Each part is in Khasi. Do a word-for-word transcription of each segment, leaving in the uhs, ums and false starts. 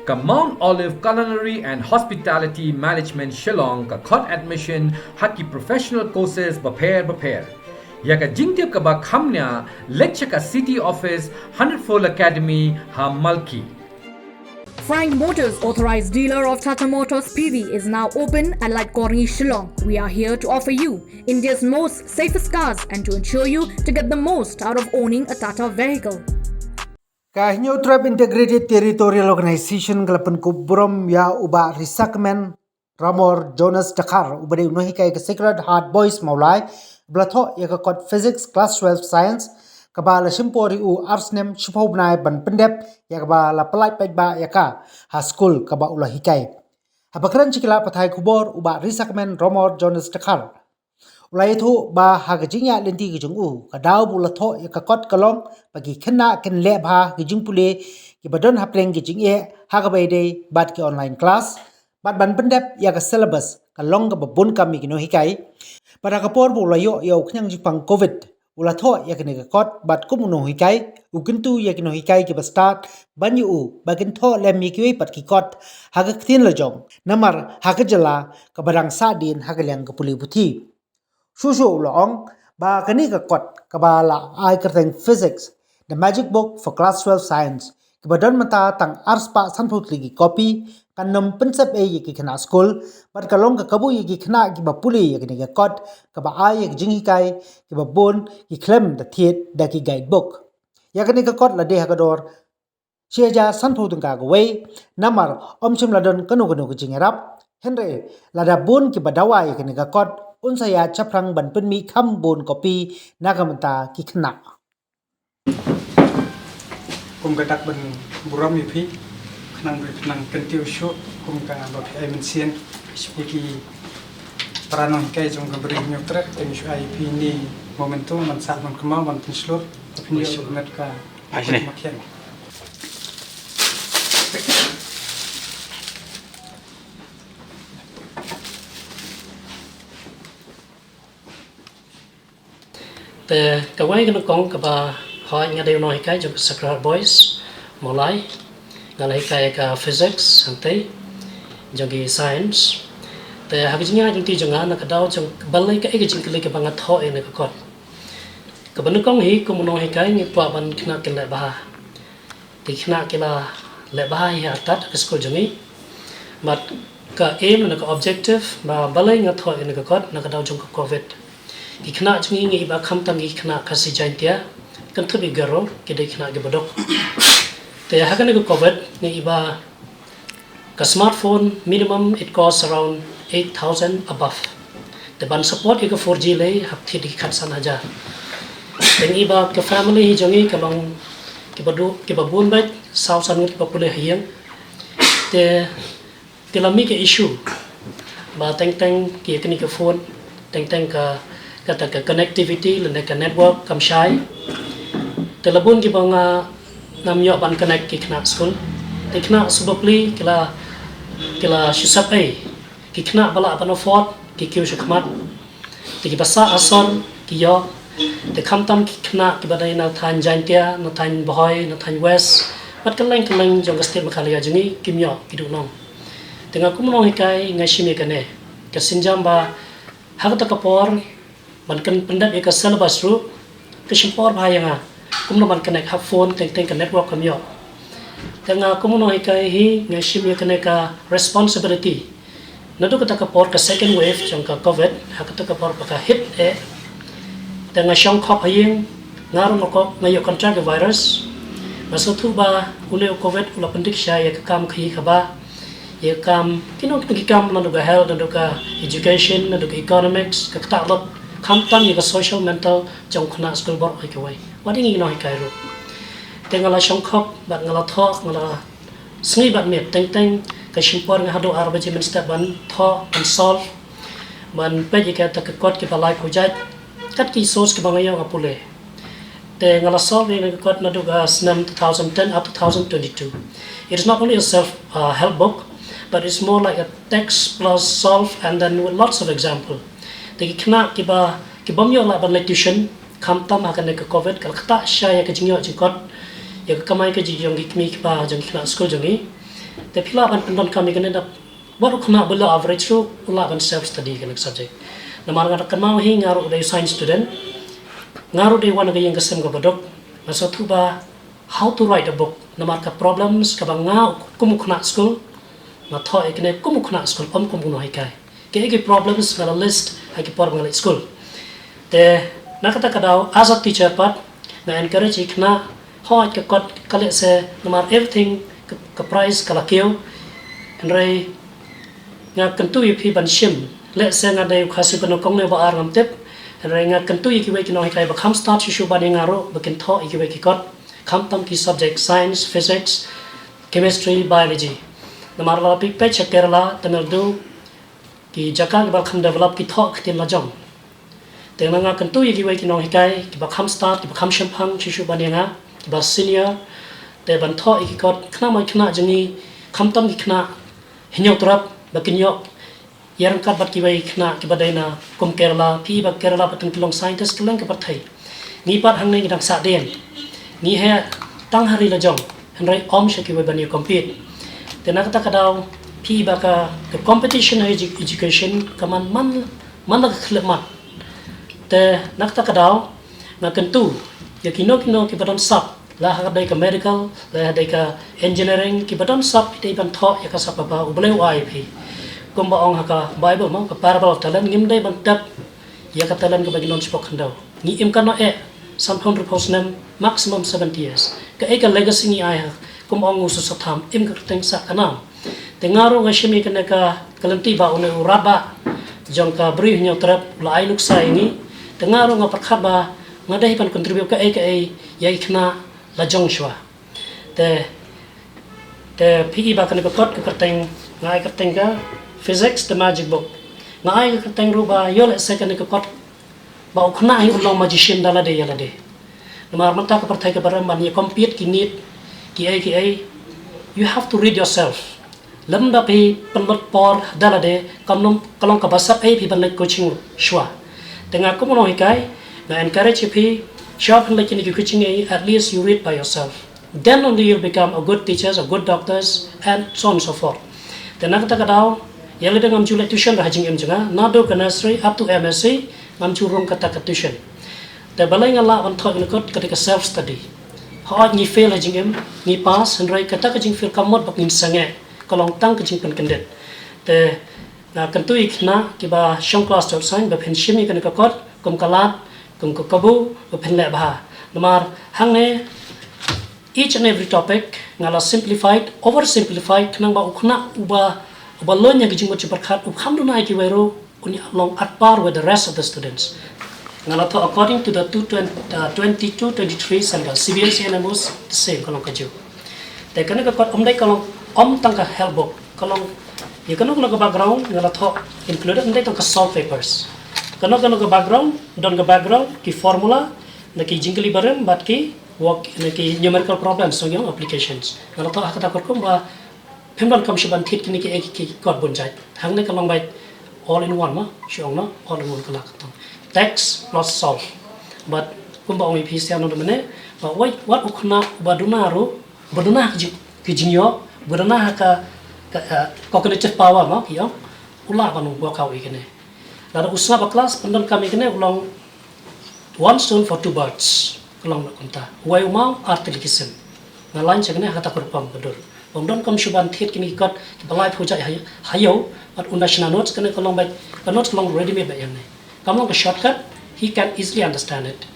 Ka Mount Olive Culinary and Hospitality Management Shillong ka khot admission ha ki professional courses bapher bapher. Ïa ka jingtip kaba kham nia, leit sha ka City Office, Hundred Fold Academy ha Malki. Frank Motors, authorized dealer of Tata Motors P V, is now open at Lightkorney, Shillong. We are here to offer you India's most safest cars and to ensure you to get the most out of owning a Tata vehicle. Ka Hynñiewtrep Integrated Territorial Organization ka la pynkup burom ïa u Bah Risakmen Ramor Jonas Dkhar, uba dei u nonghikai ka Sacred Heart Boys Mawlai, ba la thoh ïa ka kot Physics Class twelve Science, kaba la shim por ïa u ar snem shiphew bnai ban pyndep, ïa kaba la pyllait paidbah ïa ka ha skul kaba u la hikai. Haba kren sha ki lad pathai khubor, u Bah Risakmen Ramor Jonas Dkhar u la ïathuh ba ha ka jingïaid lynti ka jong u, ka daw ba u la thoh ïa ka kot ka long ba ki khynnah kin leh bha ki jingpule kiba don hapdeng ki jingeh ha kaba ïadei bad ki online class, bad ban pyndep ïa ka syllabus ka long kaba bun kam ïa ki nonghikai. Bad ha ka por ba u la ïoh ïa u khñiang jingpang Covid, u la thoh ïa kane ka kot, bad kum u nonghikai, u kyntu ïa ki nonghikai kiba stad ban ïa u ba kin thoh lem ïa kiwei pat ki kot ha ka ktien la jong, namar ha ka jylla kaba dang sahdien ha ka liang ka pule puthi. Shuh shuh u la ong ba kane ka kot kaba la ai kyrteng Physics, The Magic Book for Class twelve Science, kiba don mynta tang ar spah sanphew tylli ki kopi, kan nym pynsep ei ïa ki khynnah skul, bad ka long ka kabu ïa ki khynnah kiba pule ïa kane ka kot, kaba ai ïa ki jinghikai kiba bun, ki khlem da thied da ki guidebook. Ïa kane ka kot la dei ha ka dor shi hajar sanphew tyngka kawei, namar ym shym la don kano kano ka jingïarap. Hynrei lada bun kiba dawa ïa kane ka kot, un sa ïaid shaphrang ban pynmih kham bun kopi na ka bynta ki khynnah. Kum ka dak ban burom ïa phi, khnang ba phi nang kyntiew shuh kum kaba phi ai mynsiem sha ki para nonghikai jong ka Bri Hynñiewtrep, te ngi shu ai ïa phi ne momentum ban sah ban kynmaw ban pynshlur, ba phin ïoh ïa ka met ka Ai, sini. Makian. Te kawei ka nyngkong kaba hoi, nga dei u nonghikai jong ka Sacred Heart Boys Mawlai. Nga la hikai ka physics hangtei jong ki science. Te ha ka jingïaid lynti jong nga, na ka daw jong balei kaei ka jingkylli kaba nga thoh ïa kane ka kot. Kaba nyngkong hi, kum u nonghikai ngi kwah ban khynnah kin leh bha. Te ki khynnah ki la leh bha hi artat ha ka skul jong ngi. Bad ka aim ne ka objective ba balei nga thoh ïa kane ka kot, na ka daw jong ka Covid. Ki khynnah jong ngi, ngi i ba khamtam ki khynnah Khasi Jaiñtia, kynthup ïa ki Garo, ki dei khynnah kiba duk. Te ha kane ka Covid ngi i ba ka smartphone, minimum it costs around eight thousand above. Te ban support ïa ka four G lei hap thied ki khatsan hajar. Te ngi i ba ka family hi jong ngi ka long kiba duk, kiba bun beit, saw san ngut kiba pule ha ïing. Te ki la mih ka issue ba teng teng ki, ïa kane ka phone, teng teng ka, kata ka connectivity lane ka network kam shai. Te la bun kiba nga nam ïoh ban connect ki khynnah skul. Te khynnah suba plie ki la, ki la shu sep ei. Ki khynnah ba lah ban afford ki kiew sha khmat. Te kiba sah ha sor ki ïoh. Te khamtam ki khynnah kiba dei na thaiñ Jaiñtia, na thaiñ Bhoi, na thaiñ West, bad kylleng kylleng jong ka state Meghalaya jong ngi kim ïoh, ki duh nong. Te nga kum u nonghikai nga shim ïa kane ka sienjam ba ha kata ka por ban kan pyndep ïa ka syllabus ruh ka shim por bha ïa nga. Kumno ban connect ha phone, teng teng ka network kam ïoh. Te nga kum u nonghikai hi nga shim ïa kane ka responsibility. Naduh kata ka por ka second wave jong ka Covid, ha kata ka por ba ka hit eh. Te nga shong khop ha ïing, nga ruh nga ko, nga ïoh contact ïa ka virus. Nga sngewthuh ba une u Covid u la pyndik shai ïa ka kam khaïi kaba, ïa ka kam, kino kino ki kam, naduh ka health, naduh ka education, naduh ka economics, ka ktah lot, khamtam ïa ka social mental jong khynnah skul baroh hi kawei. Wat ïa ngi nonghikai ruh. Te nga la shong khop bad nga la thoh, nga la sngi bad miet, teng teng ka shim por nga haduh ar baje mynstep ban thoh, ban solve, ban peit ïa kata ka kot kiba lai phew jait. Kat ki source kiba nga ïoh nga pule. Te nga la solve ïa ka kot naduh ka snem two thousand ten up to two thousand twenty-two. It is not only a self, uh, help book, but it's more like a text plus solve and then with lots of example. Te ki khynnah kiba, ki bym ïoh lah ban leit tuition, khamtam ha kane ka Covid, ka la ktah shai ïa ka jingïoh jingkot, ïa ka kamai kajih jong ki kmie ki kpa jong ki khynnah skul jong ngi. Te phi lah ban pyndonkam ïa kane da wat u khynnah below average ruh u lah ban self study ïa kane ka subject. Namar nga da kynmaw hi nga ruh dei science student, nga ruh dei wan na ka ïing ka sem kaba duk, nga sngewthuh ba how to write a book, namar ka problems kaba nga kum u khynnah skul nga thoh ïa kane kum u khynnah skul, ym kum u nonghikai. Ki, ki problems nga la list ha ki por ba nga leit skul. Te na kata ka daw as a teacher pat nga encourage ïa ki khynnah, hooid ka kot ka lehse namar everything ka, ka price ka la kiew. Hynrei nga kyntu ïa phi ban shim, lehse nga dei u Khasi ba nyngkong ne ba ar ngam tip. Hynrei nga kyntu ïa kiwei ki nonghikai ba kham start shuh shuh ban ïa nga ruh ba kin thoh ïa kiwei ki kot, khamtam ki subject science, physics, chemistry, biology. Namar lada phi peit sha Kerala, Tamil Nadu, ki jaka kiba kham develop ki thoh ktien la jong. Te nga, nga kyntu ïa kiwei ki nonghikai kiba kham start, kiba kham shemphang shuh shuh ban ïa nga, kiba senior, te ban thoh ïa ki kot khynnah, ma khynnah jong ngi khamtam ki khynnah Hynñiewtrep ba kin ïoh ïaryngkat bad kiwei ki khynnah kiba dei na kum Kerala, phi i ba Kerala ba tang ki long scientist kylleng ka pyrthei. Ngi pat hangne ngi dang sahdien, ngi heh tang ha ri la jong, hynrei ym sha kiwei ban ïa compete. Te na kata ka daw phi i ba ka, ka competition ha edu-, education ka man, man, man la ka khyllipmat. Te na kata ka daw nga kyntu ïa kino kino kiba don sap, la ha dei ka medical, la ha dei ka engineering, kiba don sap, phi dei ban thoh ïa ka sap kaba U Blei u ai ïa phi. Kumba ong ha ka Bible mo, ka parable of talent, ngim dei ban tep ïa ka talent kaba ngi don shapoh khyndew. Ngi im katno eh, sanphew hynriewphew snem, maximum seventy years. Kaei ka legacy ngi ai ha, kumba ong u Yusuf Satham, im ka kyrteng sah ka nam. Te nga ruh nga shim ïa kane ka, ka lynti ba une u radbah jong ka Bri Hynñiewtrep u la ai nuksa ïa ngi. Te nga ruh nga pyrkhat ba nga dei ban contribute kaei kaei ïa ki khynnah la jong shuwa. Te, te phi i ba kane ka kot ka kyrteng, nga ai kyrteng ka Physics the Magic Book. Nga ai ka kyrteng ruh ba ïoh lehse kane ka kot ba u khynnah hi u long magician da lade ïa lade. Namar mynta ka pyrthei kaba rem ban ïa compete ki NEET, kiei kiei, you have to read yourself. Lymda phi pynlut por da lade, kam long, ka long kaba sap ei phi ban leit coaching shuwa. Te nga kum u nonghikai nga encourage ïa phi, shuwa phin leit kine ki coaching ei, at least you read by yourself. Then only you'll become a good teachers, a good doctors, and so on and so forth. Te na kata ka daw, ïa lade ngam ju leit tuition ha jingim jong nga, naduh ka nursery up to M S C, ngam ju rung kata ka tuition. Te balei nga lah ban thoh ïa kane ka kot, ka dei ka self study. Hooid ngi fail ha jingim, ngi pass, hynrei kata ka jingfail kam mut ba ngin sangeh, ka long tang ka jingpynkyndit. Te nga kyntu ïa ki khynnah kiba shong klas jong saiñ ba phin shim ïa kane ka kot kum ka lad, kum ka kabu, ba phin leh bha. Namar hangne each and every topic nga la simplified, oversimplified, khnang ba u khynnah uba, uba loin ïa ka jingmut jingpyrkhat, u kham duna ïa kiwei ruh, un ïa long at par with the rest of the students. Nga la thoh according to the two twenty, uh, twenty-two twenty-three syllabus, C B S E and M O the same, ka long kajuh. Te kane ka kot ym dei ka long, ym tang ka health book, ka long ïa kano kano ka background nga la thoh included, ym dei tang ka solve papers. Kano kano ka background, don ka background, ki formula, na ki jingkylli barim, bad ki work, na ki numerical problems, song yong applications. Nga la thoh ha kata ka rukom ba phim donkam shuh ban thied kine ki, ki, ki kot bun jait. Hangne ka long beit all in one mo, shu ong no, all in one ka la ka tong. Text plus solve. Bad kumba ong ïa phi sha no mynne, ba wei, wat u khynnah ba duna ruh, ba duna ha ka jing, ka jingïoh, ba duna ha ka, ka, uh, cognitive power mo, ki ong, u lah ban work out ïa kine. Lada u sngap ha klas, pyndonkam ïa kine, u long one stone for two birds. Ka long kumta. Wei u maw ar tylli ki sim. Nga lain sha kane ha kata ka rukom ka dur. Bym donkam shuh ban thied kine ki kot kiba laiphew jait ha, ha ïew, bad ynda shna notes kane ka long beit, ka notes ka long ready made beit ïa ngi. Kam long ka shortcut, he can easily understand it.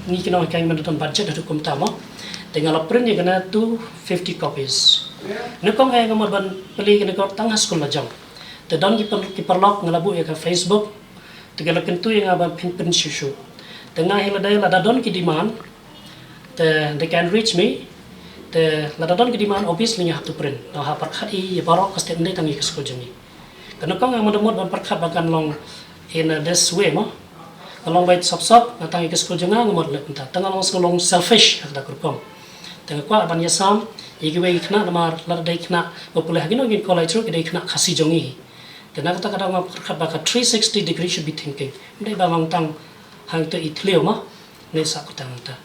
Ngi ki nonghikai ngim don budget haduh kumta mo. Te nga la print ïa kane two fifty copies. Nyngkong eh nga mut ban plie kine ki kot tang ha skul la jong. Te don ki par-, ki paralok nga la buh ïa ka Facebook. Te ki la kyntu ïa nga ban pyn-, print shuh shuh. Te nga hi lade lada don ki demand, te they can reach me. Te lada don ki demand, obviously nga hap to print. Nga hap pyrkhat ïa baroh ka state, ym dei tang ïa ka skul jong ngi. Kane ka nga mut ban pyrkhat ba kan long in, uh, this way mo. Nga long beit sop sop, nga tang ïa ka skul jong nga, nga mut leh kumta. Te nga long sngewlong selfish ha kata ka rukom. Te nga kwah ban ïasam ïa kiwei ki khynnah namar lada dei khynnah ba pule ha kino kino ki college ruh ki dei khynnah Khasi jong ngi. Te na kata ka daw nga pyrkhat ba ka three sixty degree should be thinking. Ym dei ba long tang hangta i thliew mo, ne sa kutang hangta.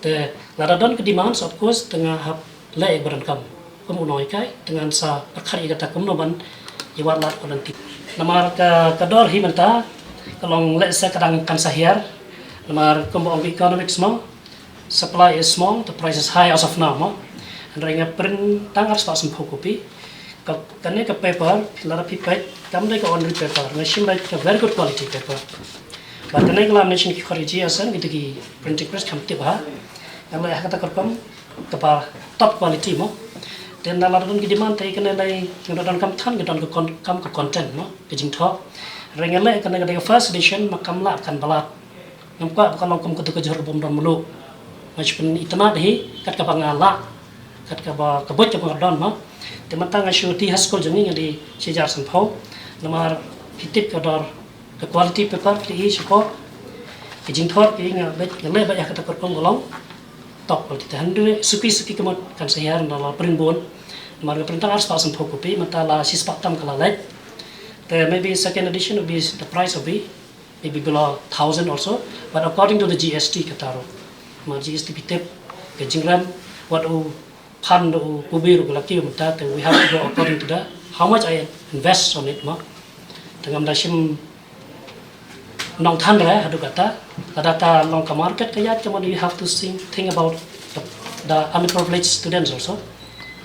Te lada don ka demands, of course, te nga hap leh ïa ba donkam. kum u nonghikai, te ngan sa pyrkhat ïa kata kumno ban ïa wad lad ka lynti. Namar ka, ka dor hi mynta ka long lehse ka dang kan sa hiar. Namar kumba ong ka economics mo, supply is small, the price is high as of now mo. Hynrei nga print tang arspah sanphew kopi. Ka, kane ka paper, lada phi peit, kam dei ka ordinary paper, nga shim beit ka very good quality paper. Bad kane ka lamination ki khot ïa jia san, kita ki printing press kam tip ha. Nga leh ha kata ka rukom kaba top quality mo. Te lada don ki demand te kane lei, nga don kam than, nga don ka con-, kam ka content mo, ka jingthoh. Hynrei nga leh kane ka dei ka first edition, ma kam lah kan ba lad. Ngam kwah ba ka long kum katu ka jhur ka bym don mluh. Nga shu pynitynnad hi kat kaba nga lah, kat kaba ka buit kaba nga don mo. Te mynta nga shu die ha skul jong ngi nga die shi hajar sanphew. Namar phi tip ka dor ka quality paper phi i shapoh. Ka jingthoh phi nga beit, nga leh beit ïa kata ka rukom ka long top quality. Te hynrei suki suki ka mut kan sa hiar, nga la print bun. Namar nga print tang arspah sanphew kopi, mynta la shispah tam ka la leit. Te maybe second edition will be the price will be maybe below thousand also, but according to the G S T kata ruh. Ma G S T phi tip, ka jingrem, wat u phan da u kubi ruh ka la kiew mynta, te we have to go according to the, how much I invest on it mo. Te ngam da shim nongthan re haduh katta, lada ka long ka market ka ïaid ka mo, you have to think, think about the, the underprivileged students also.